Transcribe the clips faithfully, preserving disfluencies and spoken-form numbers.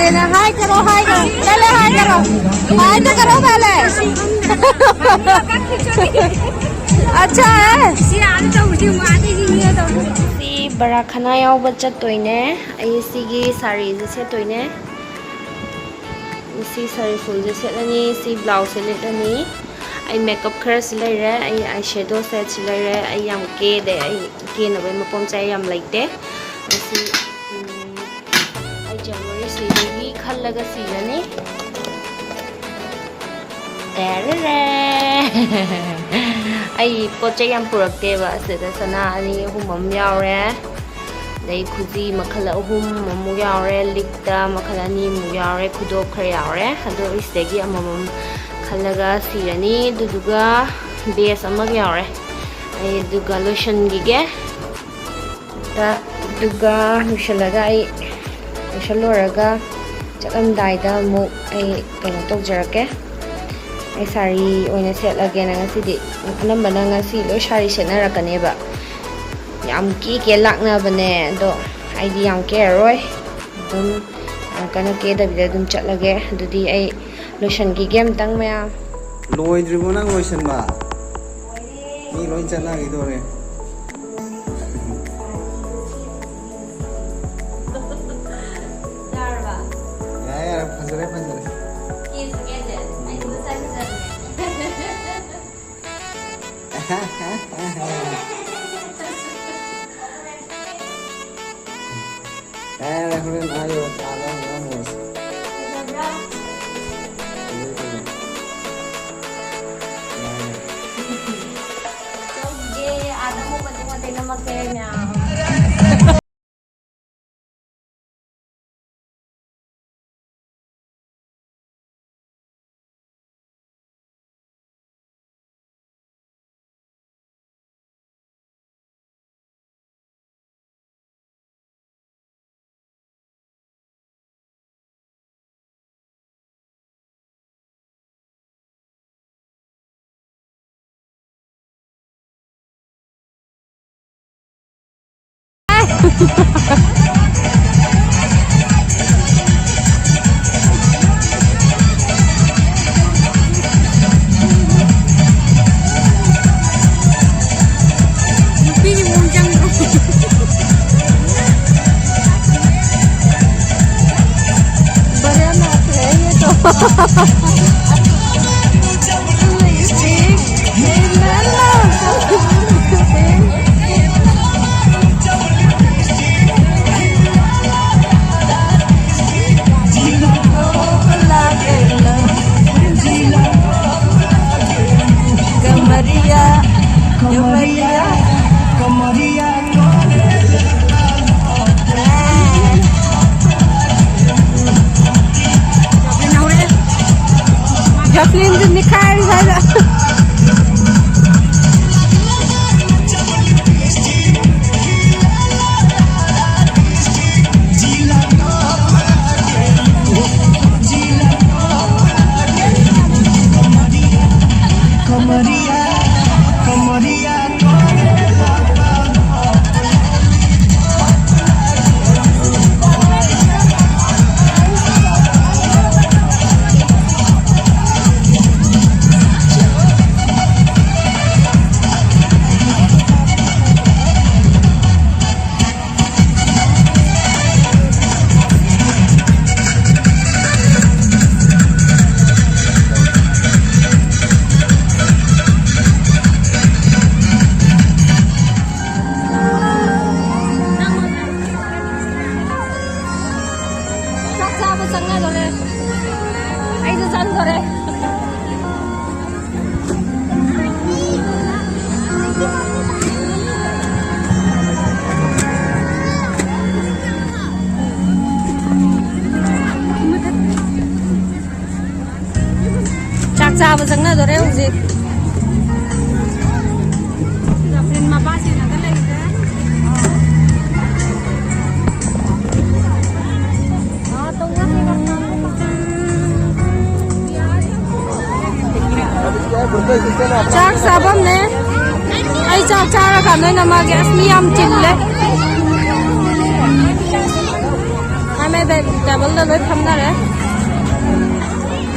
हाय करो, हाय करो, पहले हाय करो, हाय तो करो पहले। अच्छा है। ꯁꯤ ꯕꯔꯥꯈꯅꯥ ꯌꯥꯎꯕ ꯆꯠꯇꯣꯏꯅꯦ꯫ ꯑꯩ ꯁꯤꯒꯤ ꯁꯥꯔꯤꯁꯦ ꯁꯦꯠꯇꯣꯏꯅꯦ꯫ ꯁꯤ ꯁꯥꯔꯤ ꯐꯨꯜꯁꯦ ꯁꯦꯠꯂꯅꯤ꯫ ꯁꯤ ꯕ꯭ꯂꯥꯎꯁꯁꯦ ꯂꯤꯠꯂꯅꯤ꯫ ꯑꯩ ꯃꯦꯀꯞ ꯈꯔꯁꯨ ꯂꯩꯔꯦ꯫ ꯑꯩ ꯑꯥꯏ ꯁꯦꯗꯣ ꯁꯦꯠꯁꯨ ꯂꯩꯔꯦ꯫ ꯑꯩ ꯌꯥꯝ ꯀꯦꯗꯦ꯫ ꯑꯩ ꯀꯦꯅꯕꯩ ꯃꯄꯣꯠ ꯃꯆꯩ ꯌꯥꯝ ꯂꯩꯇꯦ꯫ ꯃꯁꯤ, ꯎꯝ, ꯑꯩ ꯖ꯭ꯋꯦꯂꯔꯤ ꯁꯤꯗꯒꯤ ꯈꯜꯂꯒ ꯁꯤꯔꯅꯤ꯫ ꯇꯦꯔꯦꯔꯦ! ꯑꯩ ꯄꯣꯠ ꯆꯩ ꯌꯥꯝ ꯄꯨꯔꯛꯇꯦꯕ꯫ ꯑꯁꯤꯗ ꯁꯅꯥ ꯑꯅꯤ ꯑꯍꯨꯝ ꯑꯃ ꯌꯥꯎꯔꯦ꯫ ꯑꯗꯩ ꯈꯨꯖꯤ ꯃꯈꯜ ꯑꯍꯨꯝ ꯑꯃꯨꯛ ꯌꯥꯎꯔꯦ, ꯂꯤꯛꯇ ꯃꯈꯜ ꯑꯅꯤꯃꯨꯛ ꯌꯥꯎꯔꯦ, ꯈꯨꯗꯣꯞ ꯈꯔ ꯌꯥꯎꯔꯦ꯫ ꯑꯗꯣ ꯑꯩ ꯁꯤꯗꯒꯤ ꯑꯃꯃꯝ ꯈꯜꯂꯒ ꯁꯤꯔꯅꯤ꯫ ꯑꯗꯨꯗꯨꯒ ꯕꯦꯁ ꯑꯃꯒ ꯌꯥꯎꯔꯦ꯫ ꯑꯩ ꯑꯗꯨꯒ ꯂꯣꯏꯁꯤꯟꯈꯤꯒꯦ꯫ ꯇ-, ꯑꯗꯨꯒ ꯂꯣꯏꯁꯤꯜꯂꯒ ꯑꯩ, ꯂꯣꯏꯁꯤꯜꯂꯣꯏꯔꯒ ꯆꯠꯂꯝꯗꯥꯏꯗ ꯑꯃꯨꯛ ꯑꯩ ꯀꯩꯅꯣ ꯇꯧꯖꯔꯛꯀꯦ꯫ ꯑꯩ ꯁꯥꯔꯤ ꯑꯣꯏꯅ ꯁꯦꯠꯂꯒꯦꯅ ꯉꯁꯤꯗꯤ꯫ ꯑꯅꯝꯕꯅ ꯉꯁꯤ ꯂꯣꯏ ꯁꯥꯔꯤ ꯁꯦꯠꯅꯔꯛꯀꯅꯦꯕ꯫ ꯌꯥꯝ ꯀꯦ ꯀꯦ ꯂꯥꯛꯅꯕꯅꯦ, ꯑꯗꯣ ꯑꯩꯗꯤ ꯌꯥꯝ ꯀꯦꯔꯔꯣꯏ꯫ ꯑꯗꯨꯝ ꯌꯥꯝ ꯀꯟꯅ ꯀꯦꯗꯕꯤꯗ ꯑꯗꯨꯝ ꯆꯠꯂꯒꯦ꯫ ꯑꯗꯨꯗꯤ ꯑꯩ ꯂꯣꯏꯁꯤꯟꯈꯤꯒꯦ ꯑꯝꯇꯪ, ꯃꯌꯥꯝ꯫ ꯂꯣꯏꯗ꯭ꯔꯤꯕꯣ ꯅꯪ ꯂꯣꯏꯁꯤꯟꯕ? ꯃꯤ ꯂꯣꯏ ꯆꯠꯅꯈꯤꯗꯣꯔꯦ꯫ ꯌꯥꯔꯕ? ꯌꯥꯔꯦ, ꯌꯥꯔꯦ, ꯐꯖꯔꯦ, ꯐꯖꯔꯦ꯫ ꯀꯦꯁꯨ ꯀꯦꯁꯦ꯫ ꯑꯩꯗꯤ ꯉꯁꯥꯏ ꯐꯖꯕꯅꯦ꯫ ꯌꯥꯔꯦ, ꯌꯥꯔꯦ, ꯍꯣꯔꯦꯟ ꯑꯥ ꯌꯧꯔ ꯀꯥꯟꯗ ꯑꯃꯨꯛ ꯉꯥꯡꯉꯨꯔꯁꯤ꯫ ꯐꯖꯕ꯭ꯔꯥ? ꯐꯖꯩ, ꯐꯖꯩ꯫ ꯌꯥꯔꯦ, ꯌꯥꯔꯦ꯫ ꯆꯧꯁꯤꯒꯦ, ꯑꯥꯗ ꯑꯃꯨꯛ ꯃꯇꯦꯛ ꯃꯇꯦꯛ ꯅꯝꯃꯛꯀꯦ ꯃꯌꯥꯝ꯫ कमरिया, कमरिया, कमरिया। जसलीन जी निखार है। ꯆꯥꯛ ꯆꯥꯕ ꯆꯪꯅꯗꯣꯔꯦ꯫ ꯑꯩꯁꯨ ꯆꯪꯗꯣꯔꯦ꯫ ꯆꯥꯛ ꯆꯥꯕ ꯆꯪꯅꯗꯣꯔꯦ ꯍꯧꯖꯤꯛ꯫ ꯃꯄꯥꯁꯤꯡꯅꯒ ꯂꯩꯔꯦ꯫ ꯆꯥꯛ ꯆꯥꯐꯝꯅꯦ꯫ ꯑꯩ ꯆꯥꯛ ꯆꯥꯔꯀꯥꯟꯗ ꯑꯣꯏꯅ ꯃꯥꯒꯤ ꯑꯁ ꯃꯤ ꯌꯥꯝ ꯆꯤꯜꯂꯦ꯫ ꯃꯥꯏ ꯃꯥꯏ ꯇꯦꯕꯜꯗ ꯂꯣꯏ ꯐꯝꯅꯔꯦ꯫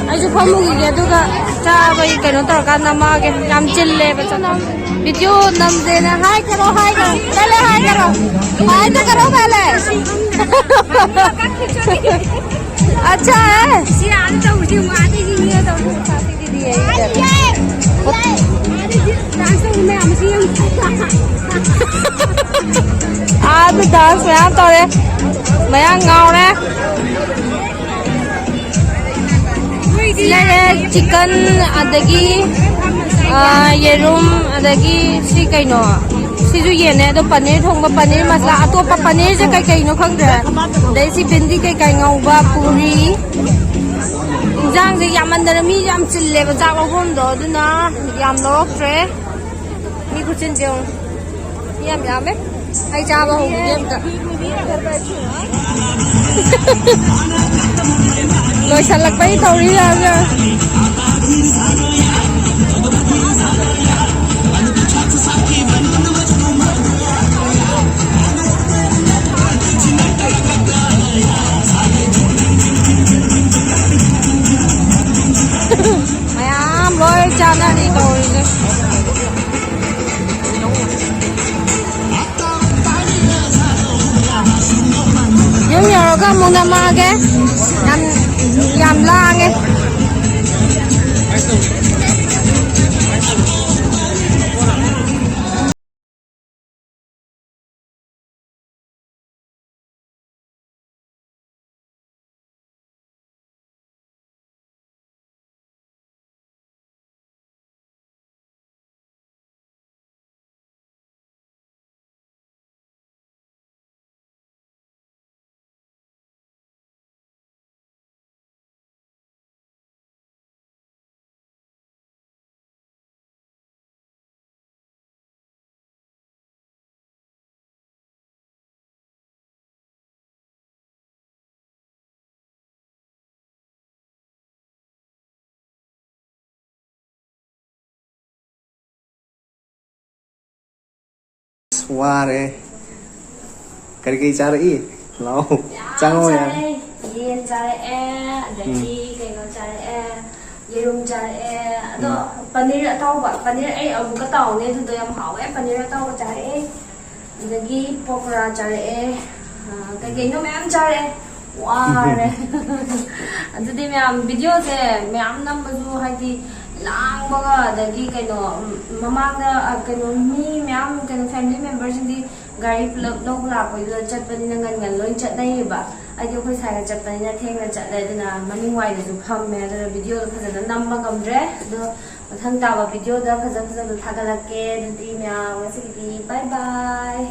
ꯑꯩꯁꯨ ꯐꯝꯃꯨꯈꯤꯒꯦ ꯑꯗꯨꯒ ꯆꯥꯕꯒꯤ ꯀꯩꯅꯣ ꯇꯧꯔꯀꯥꯟꯗ ꯃꯥꯒꯦ꯫ ꯌꯥꯝ ꯆꯤꯜꯂꯦꯕ ꯆꯠꯅ꯫ ꯚꯤꯗꯤꯑꯣ ꯅꯝꯁꯦꯅ ꯍꯥꯏ ꯀꯔꯣ ꯍꯥꯏ ꯀꯔꯣ ꯄꯦꯂꯦ ꯍꯥꯏ ꯀꯔꯣ ꯍꯥꯏ ꯇ ꯀꯔꯣ ꯄꯦꯂꯦ꯫ ꯑꯠꯆꯥ꯫ ꯁꯤ ꯑꯥꯗ ꯇꯧꯔꯤꯁꯤ ꯌꯦꯡꯉꯨ, ꯑꯥꯗ ꯌꯦꯡꯉꯨ ꯇꯧꯔꯤꯁꯤ꯫ ꯗꯥꯟꯁ ꯇꯧꯕ ꯃꯌꯥꯝꯁꯤ ꯌꯦꯡꯉꯨ꯫ ꯑꯥꯗ ꯗꯥꯟꯁ ꯃꯌꯥꯝ ꯇꯧꯔꯦ꯫ ꯃꯌꯥꯝ ꯉꯥꯎꯔꯦ꯫ ꯁꯤ ꯂꯩꯔꯦ, ꯆꯤꯀꯟ, ꯑꯗꯒꯤ, ꯑ, ꯌꯦꯔꯨꯝ, ꯑꯗꯒꯤ ꯁꯤ ꯀꯩꯅꯣ? ꯁꯤꯁꯨ ꯌꯦꯟꯅꯦ, ꯑꯗꯣ ꯄꯅꯤꯔ ꯊꯣꯡꯕ, ꯄꯅꯤꯔ ꯃꯁꯂꯥ, ꯑꯇꯣꯞꯄ ꯄꯅꯤꯔꯁꯦ ꯀꯩ ꯀꯩꯅꯣ ꯈꯪꯗ꯭ꯔꯦ꯫ ꯑꯗꯩ ꯁꯤ ꯕꯤꯟꯗꯤ ꯀꯩꯀꯩ ꯉꯧꯕ, ꯄꯨꯔꯤ꯫ ꯏꯟꯖꯥꯡꯁꯦ ꯌꯥꯝꯃꯟꯗꯅ ꯃꯤ ꯌꯥꯝ ꯆꯤꯜꯂꯦꯕ ꯆꯥꯛ ꯂꯧꯐꯝꯗꯣ, ꯑꯗꯨꯅ ꯌꯥꯝ ꯂꯧꯔꯛꯇ꯭ꯔꯦ꯫ ꯃꯤ ꯈꯨꯆꯤꯟꯁꯦ ꯌꯦꯡꯉꯨ꯫ ꯃꯤ ꯌꯥꯝ ꯌꯥꯝꯃꯦ꯫ ꯑꯩ ꯆꯥꯕ ꯍꯧꯈꯤꯒꯦ ꯑꯝꯇ꯫ ꯂꯣꯏꯁꯤꯜꯂꯛꯄꯩ ꯇꯧꯔꯤ ꯌꯥꯝꯅ꯫ ꯃꯌꯥꯝ ꯂꯣꯏ ꯆꯥꯅꯔꯤ ꯇꯧꯔꯤꯁꯦ꯫ ꯌꯨꯝ ꯌꯧꯔꯒ ꯑꯃꯨꯛ ꯅꯝꯃꯛꯑꯒꯦ꯫ ꯌꯥꯝ, ꯌꯥꯝ ꯂꯥꯡꯉꯦ꯫ ꯋꯥꯔꯦ꯫ ꯀꯔꯤ ꯀꯔꯤ ꯆꯥꯔꯛꯏ? ꯂꯥꯛꯑꯣ꯫ ꯌꯥꯝ ꯆꯪꯉꯣ ꯌꯥꯔꯦ꯫ ꯆꯥꯔꯛꯑꯦ꯫ ꯌꯦꯟ ꯆꯥꯔꯛꯑꯦ, ꯑꯗꯒꯤ ꯎꯝ꯫ ꯀꯩꯅꯣ ꯆꯥꯔꯛꯑꯦ, ꯌꯦꯔꯨꯝ ꯆꯥꯔꯛꯑꯦ꯫ ꯑꯗꯣ ꯎꯝ꯫ ꯄꯅꯤꯔ ꯑꯇꯥꯎꯕ, ꯄꯅꯤꯔ ꯑꯩ ꯑꯃꯨꯛꯀ ꯇꯥꯎꯅꯦ, ꯑꯗꯨꯗꯣ ꯌꯥꯝ ꯍꯥꯎꯋꯦ꯫ ꯄꯅꯤꯔ ꯑꯇꯥꯎꯕ ꯆꯥꯔꯛꯑꯦ, ꯑꯗꯒꯤ ꯄꯀꯣꯔꯥ ꯆꯥꯔꯛꯑꯦ, ꯑ, ꯀꯩ ꯀꯩꯅꯣ ꯃꯌꯥꯝ ꯆꯥꯔꯛꯑꯦ꯫ ꯋꯥꯔꯦ꯫ ꯑꯗꯨꯗꯤ ꯃꯌꯥꯝ, ꯚꯤꯗꯤꯑꯣꯁꯦ ꯃꯌꯥꯝ ꯅꯝꯕꯁꯨ, ꯍꯥꯏꯗꯤ, ꯂꯥꯡꯕꯒ, ꯑꯗꯒꯤ ꯀꯩꯅꯣ, ꯎꯝ, ꯃꯃꯥꯡꯗ, ꯑ, ꯀꯩꯅꯣ, ꯃꯤ ꯃꯌꯥꯝ, ꯀꯩꯅꯣ, ꯐꯦꯃꯤꯂꯤ ꯃꯦꯝꯕꯔꯁꯤꯡꯗꯤ ꯒꯥꯔꯤ ꯄꯨꯂꯞ ꯂꯧꯕ ꯂꯥꯛꯄꯩꯗꯨꯗ ꯆꯠꯄꯅꯤꯅ ꯉꯟ ꯉꯟ ꯂꯣꯏ ꯆꯠꯅꯩꯌꯦꯕ꯫ ꯑꯩꯗꯤ ꯑꯩꯈꯣꯏ ꯁꯥꯏꯒ ꯆꯠꯄꯅꯤꯅ ꯊꯦꯡꯅ ꯆꯠꯂꯦ, ꯑꯗꯨꯅ ꯃꯅꯤꯡ ꯋꯥꯏꯗꯁꯨ ꯐꯝꯃꯦ, ꯑꯗꯨꯅ ꯚꯤꯗꯤꯑꯣꯗꯣ ꯐꯖꯅ ꯅꯝꯕ ꯉꯝꯗ꯭ꯔꯦ꯫ ꯑꯗꯣ ꯃꯊꯪ ꯇꯥꯕ ꯚꯤꯗꯤꯑꯣꯗ ꯐꯖ ꯐꯖꯕ ꯊꯥꯒꯠꯂꯛꯀꯦ꯫ ꯑꯗꯨꯗꯤ ꯃꯌꯥꯝ, ꯉꯁꯤꯒꯤꯗꯤ bye bye꯫